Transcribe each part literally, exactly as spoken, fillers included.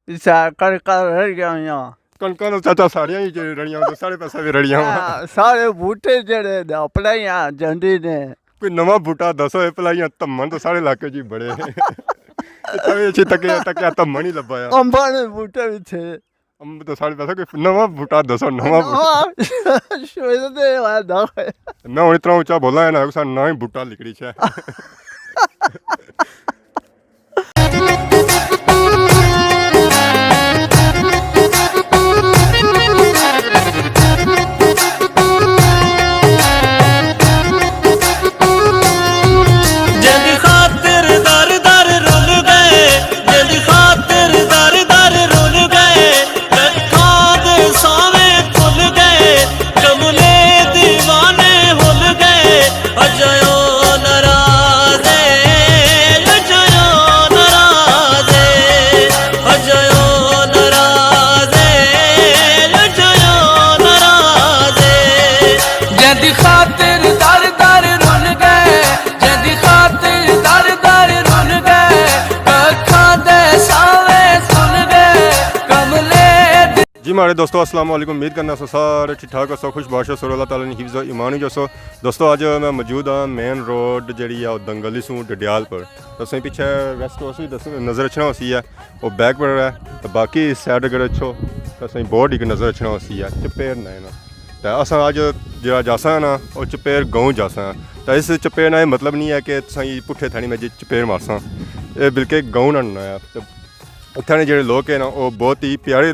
پچھے کڑکا رہ گیا ہویاں۔ کنکاں تو چاچا ساریاں ہی رڑیاں ہویاں، سارے پاسے بھی رڑیاں ہویاں۔ ہاں، سارے بوٹے جڑے نے اپنا ہی آ جاندے نے۔ کوئی نواں بوٹا دسو، اے پلاں ایاں دھمن تو سارے علاقے جی بڑے۔ اتھاں بھی اچھی تکیا، تکیا دھمن ہی لبھا آ۔ امباں نے بوٹے بھی تھے۔ امب تو سارے پاسے، کوئی نواں بوٹا دسو، نواں بوٹا۔ نواں۔ شوید دے والا۔ میں ہن اتنا اچا بولاں ہے نا، کسا نواں ہی بوٹا لکڑی چ۔ جیندی خاطر در در رل گئے، جیندی خاطر در در رل گئے، رکھاں دے ساویں کھل گئے، جملے دیوانے ہل گئے، اجیو ناراض اے، اجیو ناراض اے، اجیو ناراض اے، اجیو ناراض اے۔ جیندی خاطر در در رل گئے، جیندی خاطر در در رل گئے، اکھاں دے ساویں کھل گئے، کملے دی۔ جی ماڑے دوستو، السلام علیکم۔ امید کرنا سو سارے ٹھیک ٹھاک ہسو، خوش باش ہسو، اللہ تعالیٰ نے حفظ و ایمان وچ ہسو۔ دوستو، اج میں موجود ہاں مین روڈ جیڑی ہے او دنگلی سوں ڈڈیال پر۔ تساں پچھے ویسٹ کوسٹ وی دس-، نظر اچھنا ہوسی ہے، او بیک پر ہے۔ تے باقی اس سائیڈ اگر اچھو تاں تساں بورڈ ہک نظر اچھنا ہوسی ہے، چپیر نائے نا۔ تے اساں اج جیڑا جاساں نا، او چپیر گاؤں جاساں۔ تے اس چپیر نا اے مطلب نہیں ہے کہ تساں پٹھے تھانی میں جے چپیر مارساں۔ اے بلکہ گاؤں نا ناں ہے۔ تے اتھاں نے جیڑے لوک ہیں نا، او بہت ہی پیارے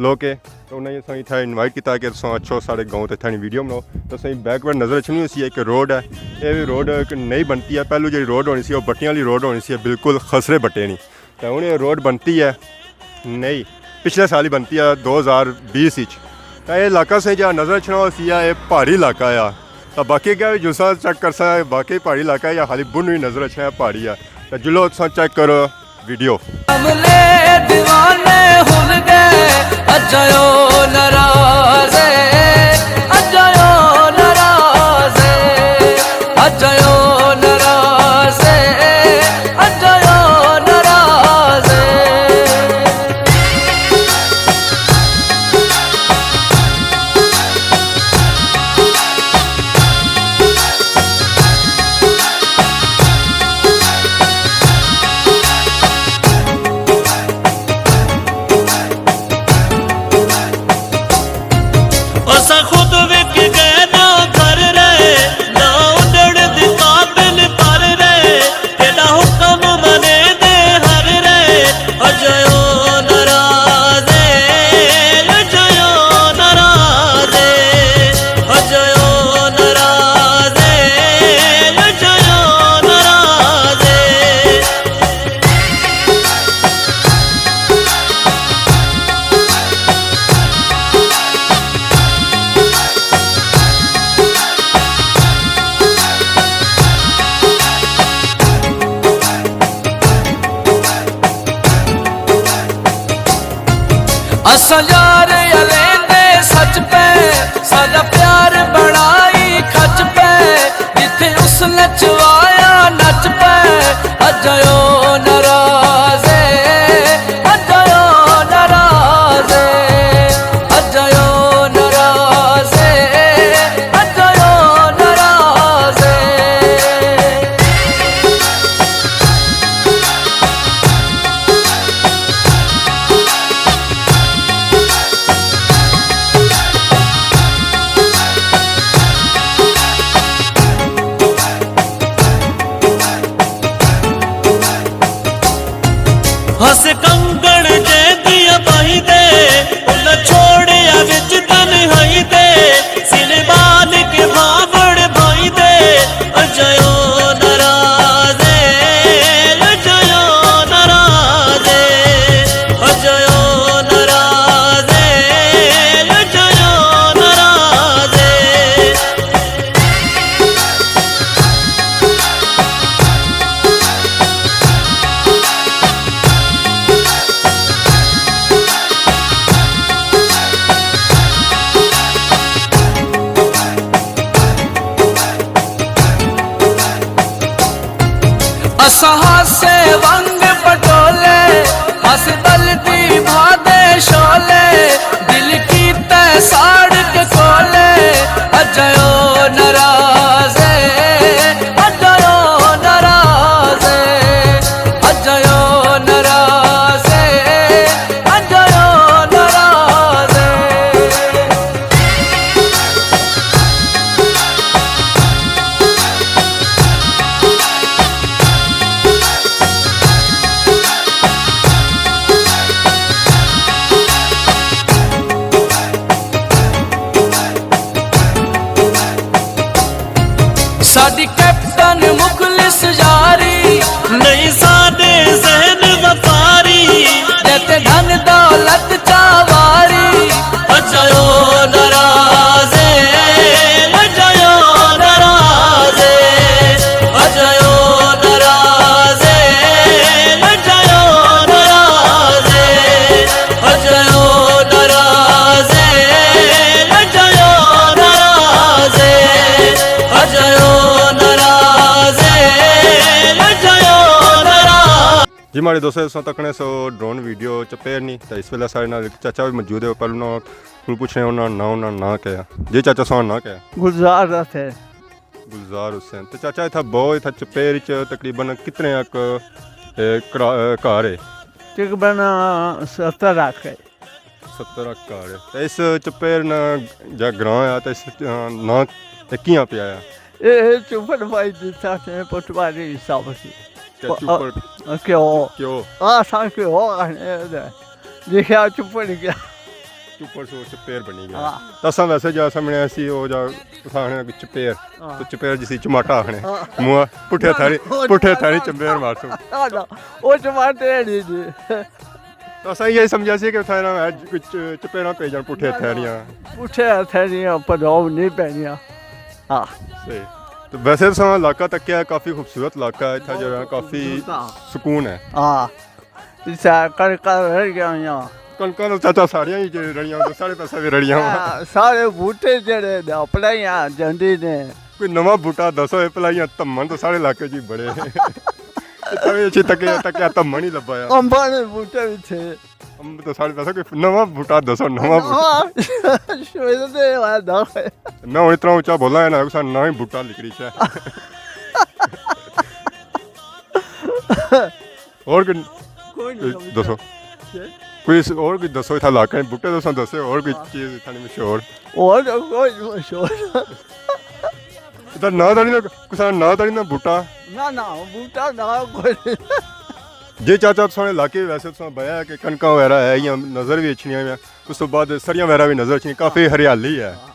لوک ہیں۔ تے انہاں نے اساں اتھا انوائٹ کیتا کہ تساں اچھو ساڑے گاؤں تے اتھاں نی ویڈیو بناؤ۔ تے تساں بیک ورڈ نظر اچھنی ہوسی ہے ایک روڈ ہے۔ اے وی روڈ ایک نئی بنتی ہے۔ پہلو جیڑی روڈ ہونی سی، او بٹیاں والی روڈ ہونی سی، بالکل خسرے بٹے نی۔ تے ہن اے روڈ بنتی ہے نئی، پچھلے سال ہی بنتی ہے، دو ہزار بیس اچ۔ تے اے علاقہ سے جا نظر اچھنا ہوسی ہے، اے پہاڑی علاقہ ہے۔ تے باقی اگے وی جلساں چیک کرساں، باقی پہاڑی علاقہ ہے یا خالی بن وی نظر اچھنا ہے، پہاڑی ہے۔ تے جلو تساں چیک کرو۔ ویڈیو۔ کملے دیوانے ہن گئے، اجیو ناراض اے، اجیو ناراض اے، اجیو ناراض اے، اجیو ناراض اے۔ اساں خود وک گئے نہ گھر رہے، نہ اڈڑ دی قابل پر رہے، تیرا حکم منے دے ہر رہے، اجیو ناراض اے، اجیو ناراض اے، اجیو ناراض اے، اجیو ناراض اے۔ اساں یار الیندے سچ پے، ساڈا پیار بنائی کھچ پے، جتھے اس نچوایا نچ پے، اجیو ناراض اے، اجیو ناراض اے، اجیو ناراض اے، اجیو ناراض اے۔ ہس کنگن جیندیاں باہیں دے، انہاں چھوڑیا وچ تنہائی دے، سینے بال کے بھاوڑ بھائی دے، اجیو ناراض اے، اجیو ناراض اے، اجیو ناراض اے، اجیو ناراض اے۔ ساڈی کیپٹن مخلص یاری، نہیں ساڈے ذہن وپاری، جے تے دھن دولت چاواری۔ اجایو ناراض ہے، اجایو ناراض ہے، اجایو ناراض ہے، اجایو ناراض ہے، اجایو ناراض ہے، اجایو ناراض ہے، اجایو ناراض ہے، اجایو ناراض۔ جی ماڑے دوستو، تساں تکنے سو ڈرون ویڈیو چپیر نی، تے اس ویلے ساڑے نال ایک چاچا بھی موجود ہے، پر انہاں کول پوچھنے انہاں نا، انہاں نا کیا ہے؟ جی چاچا، ساڑا نا کیا ہے؟ گلزار حسین۔ گلزار حسین۔ تے چاچا، اتھا بہو، اتھا چپیر وچ تقریباً کتنے اک، اے، کرا-، اے، گھر ہے؟ تقریباً ستر اک ہے۔ ستر اک گھر ہے۔ تے اس چپیر نا جا گراں ہے، تے اس نا تے کیاں پیا ہے؟ اے چپڑ پائی دتا سے پٹواری حساب سے۔ کیا چپڑ؟ کیو؟ کیو؟ آ، سا کیو آخنے دے۔ دیکھیا چپڑ گیا۔ چپڑ سو چپیر بنی گیا۔ ہاں۔ تے اساں ویسے جا سامنے اسی او جا آخنے کہ چپیر۔ ہاں۔ تو چپیر جسی چماٹا آخنے۔ ہاں۔ منہ پٹھے تھاری، پٹھے تھاری چپیر مارسوں۔ نہ، نہ، او چماٹے نہیں جی۔ تو اساں یہ سمجھا سی کہ اتھا نا ہے کوئی چ-، چپیراں پی جان پٹھے تھیریاں۔ پٹھے تھیریاں، پراؤ نہیں پینیاں۔ ہاں۔ صحیح۔ تو ویسے تساں علاقہ تکیا ہے، کافی خوبصورت علاقہ ہے، اتھا جو ہے کافی سکون ہے۔ ہاں۔ اتھا کڑکا رہ گیا ہویاں۔ کنکاں تو چاچا ساریاں ہی رہیاں، تو ساڑے پاسے بھی رہیاں۔ ہاں، سارے بوٹے جڑے نے اپنا ہی آ جنڈی نے۔ کوئی نواں بوٹا دسو، اے پلائیاں دھمن تو ساڑے علاقے جی بڑے۔ اتھا بھی اچھی تکیا، تکیا دھمن ہی لبا آ۔ امباں نے بوٹے بھی تھے۔ امب تو ساڑے پاسے کوئی نواں بوٹا دسو، نواں بوٹا۔ نواں۔ شویل دے والا دو۔ میں ہن اتنا اچا بولاں ہے نا، کسا نواں ہی بوٹا لکڑی چا۔ اور کوئی کوئی نہیں، کوئی دسو۔ چھ۔ کوئی اس-، اور کوئی دسو، اتھا علاقے بوٹے دسو، دسو، اور کوئی ہاں۔ چیز اتھا نہیں مشہور۔ اور کوئی نہیں مشہور۔ اتھا نہ تاڑی نہ، کسا نہ تاڑی نہ بوٹا۔ نہ، نہ، بوٹا نہ کوئی۔ جی چاچا، تساں نے علاقے ویسے تساں بایا کہ کنکاں وغیرہ ہے یا نظر بھی اچھنیاں ہیں، اس تو بعد سریاں وغیرہ بھی نظر اچھنی، کافی ہاں۔ ہریالی ہے۔ ہاں۔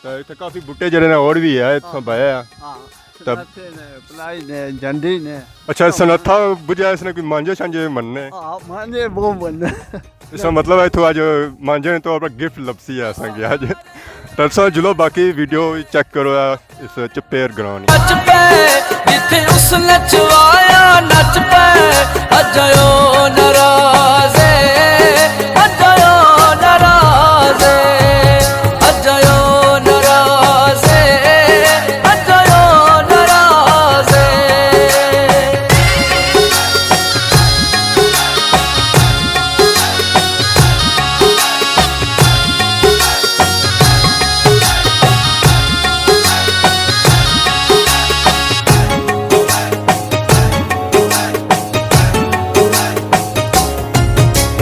تے اتھے کافی بوٹے جڑے نے اور بھی ہے، اتھاں ہاں۔ بایا ہے۔ ہاں۔ تب سنتھے نے، پلائی نے، جنڈی نے۔ اچھا، سنتھا بجھا اس نے کوئی مانجے شانجے مننے؟ ہاں، مانجے بہت مننے۔ اس کا مطلب ہے اتھوں اج مانجے نے تو اپنا گفٹ لبسی ہے اساں کی اج۔ ترساں جلو باقی ویڈیو چیک کرو اس چپیر گراں نی۔ نچ پے، جتھے اس نچوایا نچ پے، اجایو ناراض ہے، اجایو ناراض ہے، اجایو ناراض ہے، اجایو ناراض ہے۔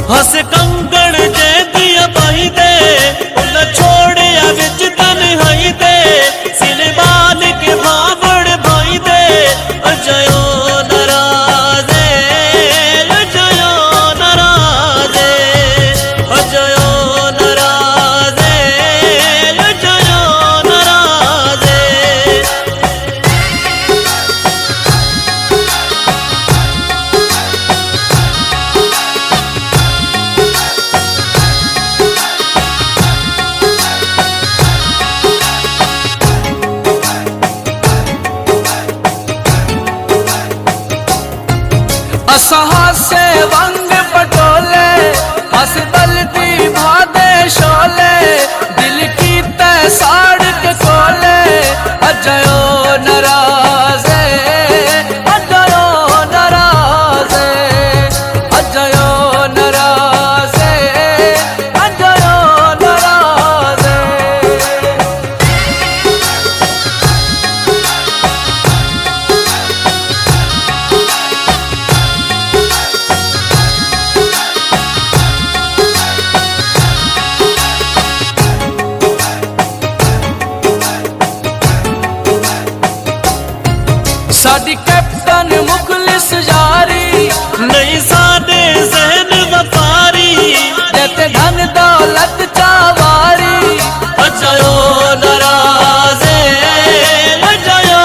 ہس کنگن جے دیا پائی دے، ان چھوڑیا وچ تنہائی دے، سینے بال کے بھاوڑ بھائی دے، اجایو ناراض ہے، اجایو ناراض ہے، اجایو ناراض ہے، اجایو ناراض ہے۔ اساں ہاسے ونگ پٹولے، ہس بلدی بھادے شولے، دل کیتے ساڑک کولے، اجایو ناراض ہے، اجایو ناراض ہے، اجایو ناراض ہے، اجایو ناراض ہے۔ ساڈی کیپٹن مخلص یاری، نہیں ساڈے ذہن وپاری، جے تے دھن دولت چاواری۔ اجایو ناراض ہے، اجایو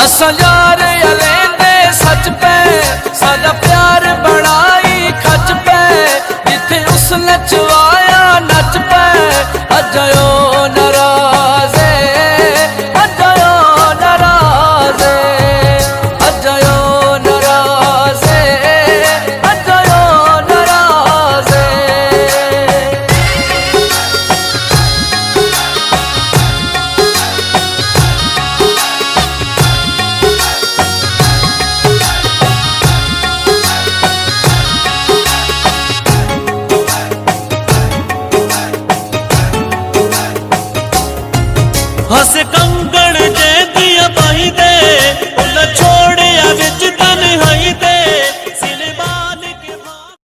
سیار علیندے سچ پہ، ساڈا پیار بڑائی کھچ پہ، جتھے اس نچوا